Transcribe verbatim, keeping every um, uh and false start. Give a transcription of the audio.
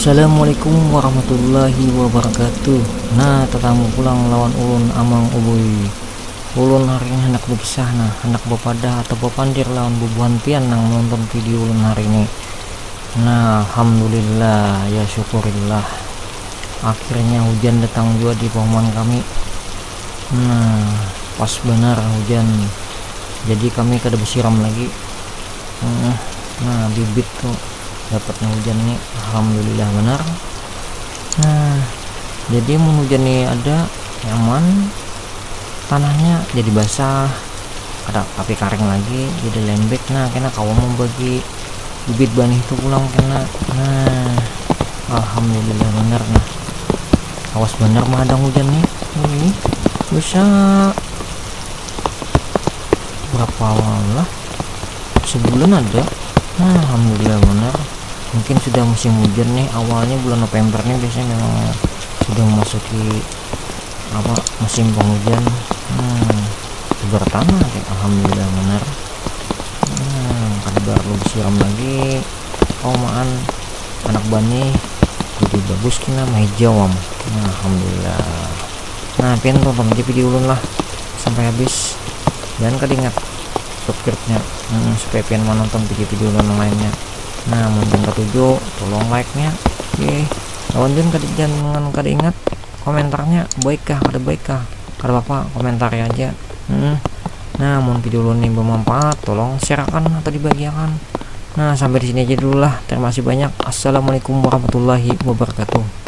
Assalamualaikum warahmatullahi wabarakatuh. Nah, tatamu pulang lawan ulun Amang Ubuy. Ulun hari ini handak bakisah, nah, handak bapadah atau bapandir lawan bubuhan pian nang nonton video ulun hari ini. Nah, alhamdulillah, ya syukurillah. Akhirnya hujan datang jua di pahuman kami. Nah, pas banar hujan. Jadi kami kada basiram lagi. Nah, nah, bibit tu dapatnya hujan ni, alhamdulillah banar. Nah, jadi mun hujan ni ada, nyaman, tanahnya jadi basah, kada tapi karing lagi, jadi lembek. Nah, kena kawa membagi bibit banih tu pulang kena. Nah, alhamdulillah banar. Nah, awas banar mahadang hujan ni. Ini bisa berapa lah, sebulan ada. Nah, alhamdulillah banar. Mungkin sudah musim hujan nih, awalnya bulan November nih biasanya memang sudah memasuki apa, musim penghujan. Hmm, segar tanah deh, alhamdulillah banar. Hmm, kada perlu disiram lagi. Oh, maan anak bani jadi bagus kena mahijau am. Nah, alhamdulillah. Nah, pian tonton aja video ulun lah sampai habis. Jangan kada ingat subscribe-nya, hmm, supaya pian menonton video-video ulun yang lainnya. Nah, mun pian katuju, tolong like-nya. Oke, lawan jangan kada, jangan kada ingat komentarnya, baik kah, kada baik kah, kada apa-apa, komentari aja. Hmm. Nah, mun video ulun ini bermanfaat, tolong share-akan atau dibagiakan. Nah, sampai di sini aja dulu lah. Terima kasih banyak. Assalamualaikum warahmatullahi wabarakatuh.